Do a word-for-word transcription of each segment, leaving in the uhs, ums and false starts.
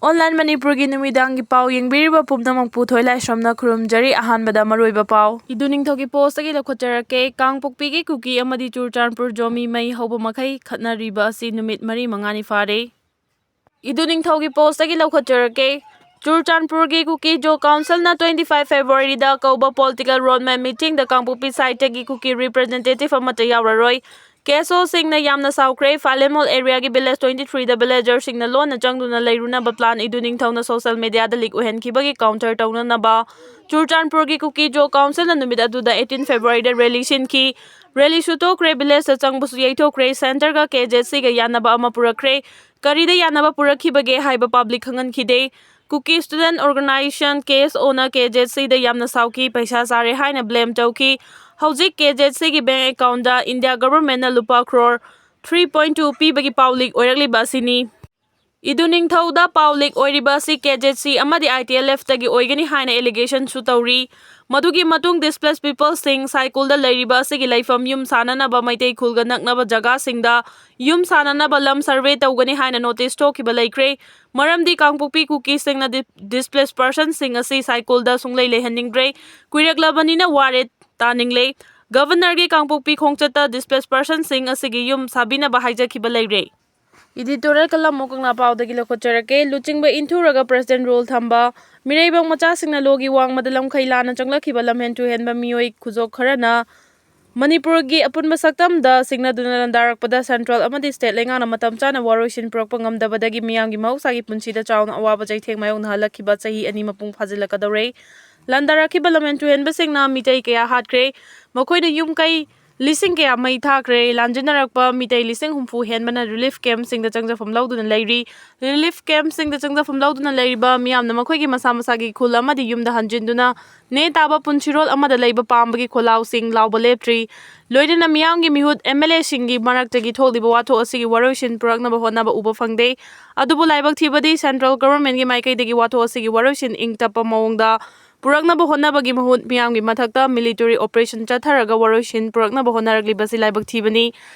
Online ꯃꯅꯤꯄꯨꯔꯒꯤ ꯅꯨꯃꯤꯗꯥꯡꯒꯤ ꯄꯥꯎ ꯌꯦꯡꯕꯤꯔꯤꯕ ꯄꯨꯝꯅꯃꯛꯄꯨ ꯊꯣꯏꯂꯥꯏꯁ꯭ꯔꯝꯅ ꯈꯨꯔꯨꯝꯖꯔꯤ꯫ ꯑꯍꯥꯟꯕꯗ ꯃꯔꯨꯑꯣꯏꯕ ꯄꯥꯎ꯫ ꯏꯗꯨ ꯅꯤꯡꯊꯧꯒꯤ ꯄꯣꯁꯇꯒꯤ ꯂꯧꯈꯠꯆꯔꯛꯀꯦ꯫ ꯀꯥꯡꯄꯣꯛꯄꯤꯒꯤ ꯀꯨꯀꯤ ꯑꯃꯗꯤ ꯆꯨꯔꯆꯥꯟꯄꯨꯔ ꯖꯣꯃꯤ ꯃꯩ ꯍꯧꯕ ꯃꯈꯩ ꯈꯠꯅꯔꯤꯕ ꯑꯁꯤ ꯅꯨꯃꯤꯠ ꯃꯔꯤ ꯃꯉꯥꯅꯤ ꯐꯥꯔꯦ꯫ ꯏꯗꯨ ꯅꯤꯡꯊꯧꯒꯤ ꯄꯣꯁꯇꯒꯤ ꯂꯧꯈꯠꯆꯔꯛꯀꯦ꯫ ꯆꯨꯔꯆꯥꯟꯄꯨꯔꯒꯤ ꯀꯨꯀꯤ ꯖꯣ ꯀꯥꯎꯟꯁꯤꯜꯅ twenty five Februaryꯗ ꯀꯧꯕ political roadmap meetingꯗ ꯀꯥꯡꯄꯣꯛꯄꯤ sideꯇꯒꯤ ꯀꯨꯀꯤ representative ꯑꯃꯠꯇ ꯌꯥꯎꯔꯔꯣꯏ꯫ KSOꯁꯤꯡꯅ ꯌꯥꯝꯅ ꯁꯥꯎꯈ꯭ꯔꯦ꯫ ꯐꯥꯂꯦꯃꯣꯜ areaꯒꯤ village twenty threeꯗ villagers ꯁꯤꯡꯅ ꯂꯣꯟꯅ ꯆꯪꯗꯨꯅ ꯂꯩꯔꯨꯅꯕ plan ꯏꯗꯨ ꯅꯤꯡꯊꯧꯅ social mediaꯗ leak ꯑꯣꯏꯍꯟꯈꯤꯕꯒꯤ counter ꯇꯧꯅꯅꯕ ꯆꯨꯔꯆꯥꯟꯄꯨꯔꯒꯤ ꯀꯨꯀꯤ ꯖꯣ ꯀꯥꯎꯟꯁꯤꯜꯅ ꯅꯨꯃꯤꯠ ꯑꯗꯨꯗ eighteen Februaryꯗ rally ꯁꯤꯟꯈꯤ꯫ Rally ꯁꯨ ꯇꯣꯛꯈ꯭ꯔꯦ, villageꯇ ꯆꯪꯕꯁꯨ ꯌꯩꯊꯣꯛꯈ꯭ꯔꯦ꯫ Centreꯒ KZCꯒ ꯌꯥꯅꯕ ꯑꯃ ꯄꯨꯔꯛꯈ꯭ꯔꯦ꯫ ꯀꯔꯤꯗ ꯌꯥꯅꯕ ꯄꯨꯔꯛꯈꯤꯕꯒꯦ ꯍꯥꯏꯕ public ꯈꯪꯍꯟꯈꯤꯗꯦ꯫ Kuki Student Organisation, KSOꯅ KZCꯗ ꯌꯥꯝꯅ ꯁꯥꯎꯈꯤ, ꯄꯩꯁꯥ ꯆꯥꯔꯦ ꯍꯥꯏꯅ blame ꯇꯧꯈꯤ꯫ ꯍꯧꯖꯤꯛ KZCꯒꯤ bank accountꯇ India governmentꯅ ꯂꯨꯄꯥ crore three point two ꯄꯤꯕꯒꯤ ꯄꯥꯎ leak ꯑꯣꯏꯔꯛꯂꯤꯕ ꯑꯁꯤꯅꯤ꯫ ꯏꯗꯨ ꯅꯤꯡꯊꯧꯗ ꯄꯥꯎ leak ꯑꯣꯏꯔꯤꯕ ꯑꯁꯤ KZC ꯑꯃꯗꯤ ITLFꯇꯒꯤ ꯑꯣꯏꯒꯅꯤ ꯍꯥꯏꯅ allegation ꯁꯨ ꯇꯧꯔꯤ꯫ ꯃꯗꯨꯒꯤ ꯃꯇꯨꯡ displaced peopleꯁꯤꯡ ꯁꯥꯏꯀꯨꯜꯗ ꯂꯩꯔꯤꯕ ꯑꯁꯤꯒꯤ ꯂꯩꯐꯝ ꯌꯨꯝ ꯁꯥꯅꯅꯕ ꯃꯩꯇꯩ ꯈꯨꯜꯒ ꯅꯛꯅꯕ ꯖꯒꯥꯁꯤꯡꯗ ꯌꯨꯝ ꯁꯥꯅꯅꯕ ꯂꯝ survey ꯇꯧꯒꯅꯤ ꯍꯥꯏꯅ notice ꯊꯣꯛꯈꯤꯕ ꯂꯩꯈ꯭ꯔꯦ꯫ ꯃꯔꯝꯗꯤ ꯀꯥꯡꯄꯣꯛꯄꯤ ꯀꯨꯀꯤꯁꯤꯡꯅ ꯗꯤ-, displaced personꯁꯤꯡ ꯑꯁꯤ ꯁꯥꯏꯀꯨꯜꯗ ꯁꯨꯡꯂꯩ ꯂꯩꯍꯟꯅꯤꯡꯗ꯭ꯔꯦ꯫ ꯀꯨꯏꯔꯛꯂꯕꯅꯤꯅ ꯋꯥꯔꯦ ꯇꯥꯅꯤꯡꯂꯦ꯫ Governorꯒꯤ ꯀꯥꯡꯄꯣꯛꯄꯤ ꯈꯣꯡꯆꯠꯇ displaced personꯁꯤꯡ ꯑꯁꯤꯒꯤ ꯌꯨꯝ ꯁꯥꯕꯤꯅꯕ ꯍꯥꯏꯖꯈꯤꯕ ꯂꯩꯔꯦ꯫ Editorial column ꯑꯃꯨꯛ ꯀꯪꯂꯥ ꯄꯥꯎꯗꯒꯤ ꯂꯧꯈꯠꯆꯔꯛꯀꯦ꯫ ꯂꯨꯆꯤꯡꯕ ꯏꯟꯊꯨꯔꯒ President rule ꯊꯝꯕ꯫ ꯃꯤꯔꯩꯕꯥꯛ ꯃꯆꯥꯁꯤꯡꯅ ꯂꯣꯒꯤ ꯋꯥꯡꯃꯗ ꯂꯝꯈꯩ ꯂꯥꯟꯅ ꯆꯪꯂꯛꯈꯤꯕ ꯂꯝꯍꯦꯟ ꯇꯨꯍꯦꯟꯕ ꯃꯤꯑꯣꯏ ꯈꯨꯖꯣꯛ ꯈꯔꯅ ꯃꯅꯤꯄꯨꯔꯒꯤ ꯑꯄꯨꯟꯕ ꯁꯛꯇꯝꯗ ꯁꯤꯡꯅꯗꯨꯅ ꯂꯥꯟꯗꯥꯔꯛꯄꯗ central ꯑꯃꯗꯤ state ꯂꯩꯉꯥꯛꯅ ꯃꯇꯝ ꯆꯥꯅ ꯋꯥꯔꯣꯏꯁꯤꯟ ꯄꯨꯔꯛꯄ ꯉꯝꯗꯕꯗꯒꯤ ꯃꯤꯌꯥꯝꯒꯤ ꯃꯍꯧꯁꯥꯒꯤ ꯄꯨꯟꯁꯤꯗ ꯆꯥꯎꯅ ꯑꯋꯥꯕ ꯆꯩꯊꯦꯡ ꯃꯥꯌꯣꯛꯅꯍꯜꯂꯛꯈꯤꯕ ꯆꯍꯤ ꯑꯅꯤ ꯃꯄꯨꯡ ꯐꯥꯖꯤꯜꯂꯛꯀꯗꯧꯔꯦ꯫ ꯂꯥꯟꯗꯥꯔꯛꯈꯤꯕ ꯂꯝꯍꯦꯟ ꯇꯨꯍꯦꯟꯕꯁꯤꯡꯅ ꯃꯤꯇꯩ ꯀꯌꯥ ꯍꯥꯠꯈ꯭ꯔꯦ꯫ ꯃꯈꯣꯏꯅ ꯌꯨꯝ ꯀꯩ ꯂꯤꯁꯤꯡ ꯀꯌꯥ ꯃꯩ ꯊꯥꯈ꯭ꯔꯦ꯫ ꯂꯥꯟꯖꯤꯟꯅꯔꯛꯄ ꯃꯤꯇꯩ ꯂꯤꯁꯤꯡ ꯍꯨꯝꯐꯨ ꯍꯦꯟꯕꯅ relief campꯁꯤꯡꯗ ꯆꯪꯖꯐꯝ ꯂꯧꯗꯨꯅ ꯂꯩꯔꯤ꯫ Relief campꯁꯤꯡꯗ ꯆꯪꯖꯐꯝ ꯂꯧꯗꯨꯅ ꯂꯩꯔꯤꯕ ꯃꯤꯌꯥꯝꯅ ꯃꯈꯣꯏꯒꯤ ꯃꯁꯥ ꯃꯁꯥꯒꯤ ꯈꯨꯜ ꯑꯃꯗꯤ ꯌꯨꯝꯗ ꯍꯟꯖꯤꯟꯗꯨꯅ ꯅꯦ ꯇꯥꯕ ꯄꯨꯟꯁꯤꯔꯣꯜ ꯑꯃꯗ ꯂꯩꯕ ꯄꯥꯝꯕꯒꯤ ꯈꯣꯜꯂꯥꯎꯁꯤꯡ ꯂꯥꯎꯕ ꯂꯦꯞꯇ꯭ꯔꯤ꯫ ꯂꯣꯏꯅꯅ ꯃꯤꯌꯥꯝꯒꯤ ꯃꯤꯍꯨꯠ MLAꯁꯤꯡꯒꯤ ꯃꯔꯛꯇꯒꯤ ꯊꯣꯛꯂꯤꯕ ꯋꯥꯊꯣꯛ ꯑꯁꯤꯒꯤ ꯋꯥꯔꯣꯏꯁꯤꯟ ꯄꯨꯔꯛꯅꯕ ꯍꯣꯠꯅꯕ ꯎꯕ ꯐꯪꯗꯦ꯫ ꯑꯗꯨꯕꯨ ꯂꯥꯏꯕꯛ ꯊꯤꯕꯗꯤ central governmentꯀꯤ ꯃꯥꯏꯀꯩꯗꯒꯤ ꯋꯥꯊꯣꯛ ꯑꯁꯤꯒꯤ ꯋꯥꯔꯣꯏꯁꯤꯟ ꯏꯪ ꯇꯞꯄ ꯃꯑꯣꯡꯗ ꯄꯨꯔꯛꯅꯕ ꯍꯣꯠꯅꯕꯒꯤ ꯃꯍꯨꯠ ꯃꯤꯌꯥꯝꯒꯤ ꯃꯊꯛꯇ military operation ꯆꯠꯊꯔꯒ ꯋꯥꯔꯣꯏꯁꯤꯟ ꯄꯨꯔꯛꯅꯕ ꯍꯣꯠꯅꯔꯛꯂꯤꯕꯁꯤ ꯂꯥꯏꯕꯛ ꯊꯤꯕꯅꯤ꯫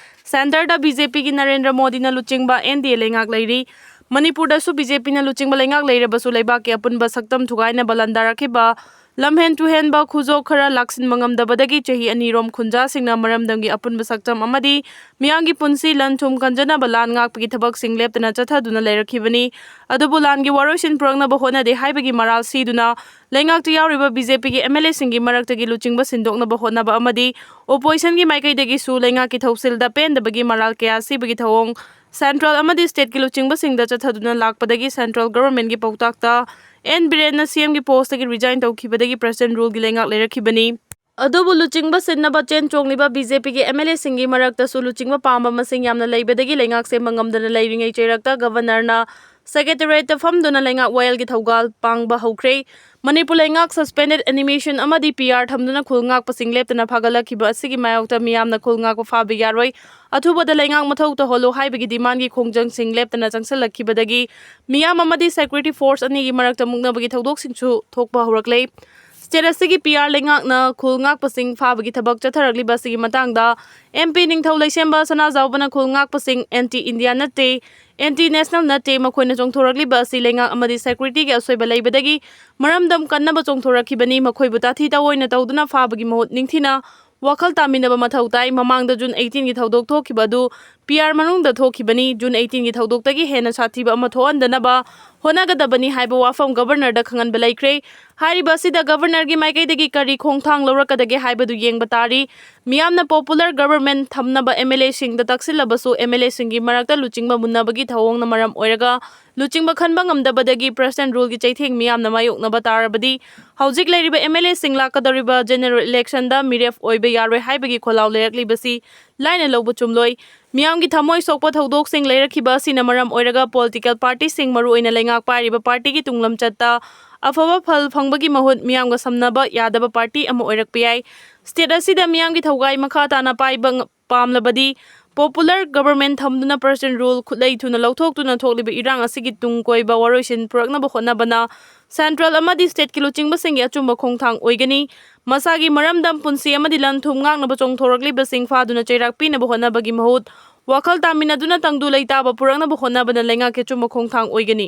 Centreꯗ BJPꯒꯤ ꯅꯔꯦꯟꯗ꯭ꯔ ꯃꯣꯗꯤꯅ ꯂꯨꯆꯤꯡꯕ NDA ꯂꯩꯉꯥꯛ ꯂꯩꯔꯤ꯫ ꯃꯅꯤꯄꯨꯔꯗꯁꯨ ꯕꯤ ꯖꯦ ꯄꯤꯅ ꯂꯨꯆꯤꯡꯕ ꯂꯩꯉꯥꯛ ꯂꯩꯔꯕꯁꯨ ꯂꯩꯕꯥꯛꯀꯤ ꯑꯄꯨꯟꯕ ꯁꯛꯇꯝ ꯊꯨꯒꯥꯏꯅꯕ ꯂꯥꯟꯗꯥꯔꯛꯈꯤꯕ ꯂꯝꯍꯦꯟ ꯇꯨꯍꯦꯟꯕ ꯈꯨꯖꯣꯛ ꯈꯔ ꯂꯥꯛꯁꯤꯟꯕ ꯉꯝꯗꯕꯗꯒꯤ ꯆꯍꯤ ꯑꯅꯤꯔꯣꯝ ꯈꯨꯟꯖꯥꯁꯤꯡꯅ ꯃꯔꯝꯗꯝꯒꯤ ꯑꯄꯨꯟꯕ ꯁꯛꯇꯝ ꯑꯃꯗꯤ ꯃꯤꯌꯥꯝꯒꯤ ꯄꯨꯟꯁꯤ ꯂꯟ ꯊꯨꯝ ꯀꯟꯖꯅꯕ ꯂꯥꯟ ꯉꯥꯛꯄꯒꯤ ꯊꯕꯛꯁꯤꯡ ꯂꯦꯞꯇꯅ ꯆꯠꯊꯗꯨꯅ ꯂꯩꯔꯛꯈꯤꯕꯅꯤ꯫ ꯑꯗꯨꯕꯨ ꯂꯥꯟꯒꯤ ꯋꯥꯔꯣꯏꯁꯤꯟ ꯄꯨꯔꯛꯅꯕ ꯍꯣꯠꯅꯗꯦ ꯍꯥꯏꯕꯒꯤ ꯃꯔꯥꯜ ꯁꯤꯗꯨꯅ ꯂꯩꯉꯥꯛꯇ ꯌꯥꯎꯔꯤꯕ ꯕꯤ ꯖꯦ ꯄꯤꯒꯤ ꯑꯦꯝ ꯑꯦꯜ ꯑꯦꯁꯤꯡꯒꯤ ꯃꯔꯛꯇꯒꯤ ꯂꯨꯆꯤꯡꯕ ꯁꯤꯟꯗꯣꯛꯅꯕ ꯍꯣꯠꯅꯕ ꯑꯃꯗꯤ ꯑꯣꯄꯣꯖꯤꯁꯟꯒꯤ ꯃꯥꯏꯀꯩꯗꯒꯤꯁꯨ ꯂꯩꯉꯥꯛꯀꯤ ꯊꯧꯁꯤꯜꯗ ꯄꯦꯟꯗꯕꯒꯤ ꯃꯔꯥꯜ ꯀꯌꯥ ꯁꯤꯕꯒꯤ ꯊꯧꯑꯣꯡ ꯁꯦꯟꯇ꯭ꯔꯦꯜ ꯑꯃꯗꯤ ꯁ꯭ꯇꯦꯠꯀꯤ ꯂꯨꯆꯤꯡꯕꯁꯤꯡꯗ ꯆꯠꯊꯗꯨꯅ ꯂꯥꯛꯄꯗꯒꯤ ꯁꯦꯟꯇ꯭ꯔꯦꯜ ꯒꯚꯔꯟꯃꯦꯟꯠꯀꯤ ꯄꯥꯎꯇꯥꯛꯇ ꯑꯦꯟ ꯕꯤꯔꯦꯟꯅ ꯁꯤ ꯑꯦꯝꯒꯤ ꯄꯣꯁꯇꯒꯤ ꯔꯤꯖꯥꯏꯟ ꯇꯧꯈꯤꯕꯗꯒꯤ ꯄ꯭ꯔꯁꯤꯗꯦꯟꯠ ꯔꯨꯜꯒꯤ ꯂꯩꯉꯥꯛ ꯂꯩꯔꯛꯈꯤꯕꯅꯤ꯫ ꯑꯗꯨꯕꯨ ꯂꯨꯆꯤꯡꯕ ꯁꯤꯟꯅꯕ ꯆꯦꯟ ꯆꯣꯡꯂꯤꯕ ꯕꯤ ꯖꯦ ꯄꯤꯒꯤ ꯑꯦꯝ ꯑꯦꯜ ꯑꯦꯁꯤꯡꯒꯤ ꯃꯔꯛꯇꯁꯨ ꯂꯨꯆꯤꯡꯕ ꯄꯥꯝꯕ ꯃꯁꯤꯡ ꯌꯥꯝꯅ ꯂꯩꯕꯗꯒꯤ ꯂꯩꯉꯥꯛ ꯁꯦꯝꯕ ꯉꯝꯗꯅ ꯂꯩꯔꯤꯉꯩ ꯆꯩꯔꯛꯇ ꯒꯚꯔꯅꯔꯅ ꯁꯦꯀ꯭ꯔꯦꯇꯦꯔꯤꯌꯦꯠꯇ ꯐꯝꯗꯨꯅ ꯂꯩꯉꯥꯛ ꯋꯥꯌꯦꯜꯒꯤ ꯊꯧꯒꯜ ꯄꯥꯡꯕ ꯍꯧꯈ꯭ꯔꯦ꯫ ꯃꯅꯤꯄꯨꯔ ꯂꯩꯉꯥꯛ ꯁꯁꯄꯦꯟꯗꯦꯗ ꯑꯦꯅꯤꯃꯦꯁꯟ ꯑꯃꯗꯤ ꯄꯤ ꯑꯥꯔ ꯊꯝꯗꯨꯅ ꯈꯨꯜ ꯉꯥꯛꯄꯁꯤꯡ ꯂꯦꯞꯇꯅ ꯐꯥꯒꯠꯂꯛꯈꯤꯕ ꯑꯁꯤꯒꯤ ꯃꯥꯌꯣꯛꯇ ꯃꯤꯌꯥꯝꯅ ꯈꯨꯜ ꯉꯥꯛꯄ ꯐꯥꯕ ꯌꯥꯔꯣꯏ, ꯑꯊꯨꯕꯗ ꯂꯩꯉꯥꯛ ꯃꯊꯧ ꯇꯧꯍꯜꯂꯨ ꯍꯥꯏꯕꯒꯤ ꯗꯤꯃꯥꯟꯒꯤ ꯈꯣꯡꯖꯪꯁꯤꯡ ꯂꯦꯞꯇꯅ ꯆꯪꯁꯤꯜꯂꯛꯈꯤꯕꯗꯒꯤ ꯃꯤꯌꯥꯝ ꯑꯃꯗꯤ ꯁꯦꯀ꯭ꯌꯨꯔꯤꯇꯤ ꯐꯣꯔꯁ ꯑꯅꯤꯒꯤ ꯃꯔꯛꯇ ꯃꯨꯛꯅꯕꯒꯤ ꯊꯧꯗꯣꯛꯁꯤꯡꯁꯨ ꯊꯣꯛꯄ ꯍꯧꯔꯛꯂꯦ꯫ ꯁ꯭ꯇꯦꯠ ꯑꯁꯤꯒꯤ ꯄꯤ ꯑꯥꯔ ꯂꯩꯉꯥꯛꯅ ꯈꯨꯜ ꯉꯥꯛꯄꯁꯤꯡ ꯐꯥꯕꯒꯤ ꯊꯕꯛ ꯆꯠꯊꯔꯛꯂꯤꯕ ꯑꯁꯤꯒꯤ ꯃꯇꯥꯡꯗ ꯑꯦꯝ ꯄꯤ ꯅꯤꯡꯊꯧ ꯂꯩꯁꯦꯝꯕ ꯁꯅꯥꯖꯥꯎꯕꯅ ꯈꯨꯜ ꯉꯥꯛꯄꯁꯤꯡ ꯑꯦꯟꯇꯤ ꯏꯟꯗꯤꯌꯥ ꯅꯠꯇꯦ, ꯑꯦꯟꯇꯤ ꯅꯦꯁꯅꯦꯜ ꯅꯠꯇꯦ, ꯃꯈꯣꯏꯅ ꯆꯣꯡꯊꯣꯔꯛꯂꯤꯕ ꯑꯁꯤ ꯂꯩꯉꯥꯛ ꯑꯃꯗꯤ ꯁꯦꯀ꯭ꯌꯨꯔꯤꯇꯤꯒꯤ ꯑꯁꯣꯏꯕ ꯂꯩꯕꯗꯒꯤ ꯃꯔꯝꯗꯝ ꯀꯟꯅꯕ ꯆꯣꯡꯊꯣꯔꯛꯈꯤꯕꯅꯤ, ꯃꯈꯣꯏꯕꯨ ꯇꯥꯊꯤ ꯇꯥꯑꯣꯏꯅ ꯇꯧꯗꯨꯅ ꯐꯥꯕꯒꯤ ꯃꯍꯨꯠ ꯅꯤꯡꯊꯤꯅ ꯋꯥꯈꯜ ꯇꯥꯃꯤꯟꯅꯕ ꯃꯊꯧ ꯇꯥꯏ꯫ ꯃꯃꯥꯡꯗ ꯖꯨꯟ ꯑꯩꯠꯇꯤꯟꯒꯤ ꯊꯧꯗꯣꯛ ꯊꯣꯛꯈꯤꯕ ꯑꯗꯨ ꯄꯤ ꯑꯥꯔ ꯃꯅꯨꯡꯗ ꯊꯣꯛꯈꯤꯕꯅꯤ꯫ ꯖꯨꯟ ꯑꯩꯠꯇꯤꯟꯒꯤ ꯊꯧꯗꯣꯛꯇꯒꯤ ꯍꯦꯟꯅ ꯁꯥꯊꯤꯕ ꯑꯃ ꯊꯣꯛꯍꯟꯗꯅꯕ ꯍꯣꯠꯅꯒꯗꯕꯅꯤ ꯍꯥꯏꯕ ꯋꯥꯐꯝ ꯒꯕꯔꯅꯔꯗ ꯈꯪꯍꯟꯕ ꯂꯩꯈ꯭ꯔꯦ꯫ ꯍꯥꯏꯔꯤꯕ ꯑꯁꯤꯗ ꯒꯕꯔꯅꯔꯒꯤ ꯃꯥꯏꯀꯩꯗꯒꯤ ꯀꯔꯤ ꯈꯣꯡꯊꯥꯡ ꯂꯧꯔꯛꯀꯗꯒꯦ ꯍꯥꯏꯕꯗꯨ ꯌꯦꯡꯕ ꯇꯥꯔꯤ꯫ ꯃꯤꯌꯥꯝꯅ ꯄꯣꯄꯨꯂꯔ ꯒꯕꯔꯃꯦꯟꯠ ꯊꯝꯅꯕ ꯑꯦꯝ ꯑꯦꯜ ꯑꯦꯁꯤꯡꯗ ꯇꯛꯁꯤꯜꯂꯕꯁꯨ ꯑꯦꯝ ꯑꯦꯜ ꯑꯦꯁꯤꯡꯒꯤ ꯃꯔꯛꯇ ꯂꯨꯆꯤꯡꯕ ꯃꯨꯟꯅꯕꯒꯤ ꯊꯧꯑꯣꯡꯅ ꯃꯔꯝ ꯑꯣꯏꯔꯒ ꯂꯨꯆꯤꯡꯕ ꯈꯟꯕ ꯉꯝꯗꯕꯗꯒꯤ ꯄ꯭ꯔꯁꯤꯗꯦꯟꯠ ꯔꯨꯜꯒꯤ ꯆꯩꯊꯦꯡ ꯃꯤꯌꯥꯝꯅ ꯃꯥꯌꯣꯛꯅꯕ ꯇꯥꯔꯕꯗꯤ ꯍꯧꯖꯤꯛ ꯂꯩꯔꯤꯕ ꯑꯦꯝ ꯑꯦꯜ ꯑꯦꯁꯤꯡ ꯂꯥꯛꯀꯗꯧꯔꯤꯕ ꯖꯦꯅꯔꯦꯜ ꯏꯂꯦꯛꯁꯟꯗ ꯃꯤꯔꯦꯞ ꯑꯣꯏꯕ ꯌꯥꯔꯣꯏ ꯍꯥꯏꯕꯒꯤ ꯈꯣꯜꯂꯥꯎ ꯂꯩꯔꯛꯂꯤꯕꯁꯤ ꯂꯥꯏꯅ ꯂꯧꯕ ꯆꯨꯝꯂꯣꯏ꯫ ꯃꯤꯌꯥꯝꯒꯤ ꯊꯃꯣꯏ ꯁꯣꯛꯄ ꯊꯧꯗꯣꯛꯁꯤꯡ ꯂꯩꯔꯛꯈꯤꯕ ꯑꯁꯤꯅ ꯃꯔꯝ ꯑꯣꯏꯔꯒ ꯄꯣꯂꯤꯇꯤꯀꯦꯜ ꯄꯥꯔꯇꯤꯁꯤꯡ, ꯃꯔꯨꯑꯣꯏꯅ ꯂꯩꯉꯥꯛ ꯄꯥꯏꯔꯤꯕ ꯄꯥꯔꯇꯤꯒꯤ ꯇꯨꯡꯂꯝꯆꯠꯇ ꯑꯐꯕ ꯐꯜ ꯐꯪꯕꯒꯤ ꯃꯍꯨꯠ ꯃꯤꯌꯥꯝꯒ ꯁꯝꯅꯕ ꯌꯥꯗꯕ ꯄꯥꯔꯇꯤ ꯑꯃ ꯑꯣꯏꯔꯛꯄ ꯌꯥꯏ꯫ ꯁ꯭ꯇꯦꯠ ꯑꯁꯤꯗ ꯃꯤꯌꯥꯝꯒꯤ ꯊꯧꯒꯥꯏ ꯃꯈꯥ ꯇꯥꯅ ꯄꯥꯏꯕ ꯉ-, ꯄꯥꯝꯂꯕꯗꯤ ꯄꯣꯄꯨꯂꯔ ꯒꯕꯔꯃꯦꯟꯠ ꯊꯝꯗꯨꯅ ꯄ꯭ꯔꯁꯤꯗꯦꯟꯠ ꯔꯨꯜ ꯈꯨꯠꯂꯩ ꯊꯨꯅ ꯂꯧꯊꯣꯛꯇꯨꯅ ꯊꯣꯛꯂꯤꯕ ꯏꯔꯥꯡ ꯑꯁꯤꯒꯤ ꯇꯨꯡ ꯀꯣꯏꯕ ꯋꯥꯔꯣꯏꯁꯤꯟ ꯄꯨꯔꯛꯅꯕ ꯍꯣꯠꯅꯕꯅ ꯁꯦꯟꯇ꯭ꯔꯦꯜ ꯑꯃꯗꯤ ꯁ꯭ꯇꯦꯠꯀꯤ ꯂꯨꯆꯤꯡꯕꯁꯤꯡꯒꯤ ꯑꯆꯨꯝꯕ ꯈꯣꯡꯊꯥꯡ ꯑꯣꯏꯒꯅꯤ꯫ ꯃꯁꯥꯒꯤ ꯃꯔꯝꯗꯝ, ꯄꯨꯟꯁꯤ ꯑꯃꯗꯤ ꯂꯟ ꯊꯨꯝ ꯉꯥꯛꯅꯕ ꯆꯣꯡꯊꯣꯔꯛꯂꯤꯕꯁꯤꯡ ꯐꯥꯗꯨꯅ ꯆꯩꯔꯥꯛ ꯄꯤꯅꯕ ꯍꯣꯠꯅꯕꯒꯤ ꯃꯍꯨꯠ ꯋꯥꯈꯜ ꯇꯥꯃꯤꯟꯅꯗꯨꯅ ꯇꯪꯗꯨ ꯂꯩꯇꯥꯕ ꯄꯨꯔꯛꯅꯕ ꯍꯣꯠꯅꯕꯅ ꯂꯩꯉꯥꯛꯀꯤ ꯑꯆꯨꯝꯕ ꯈꯣꯡꯊꯥꯡ ꯑꯣꯏꯒꯅꯤ꯫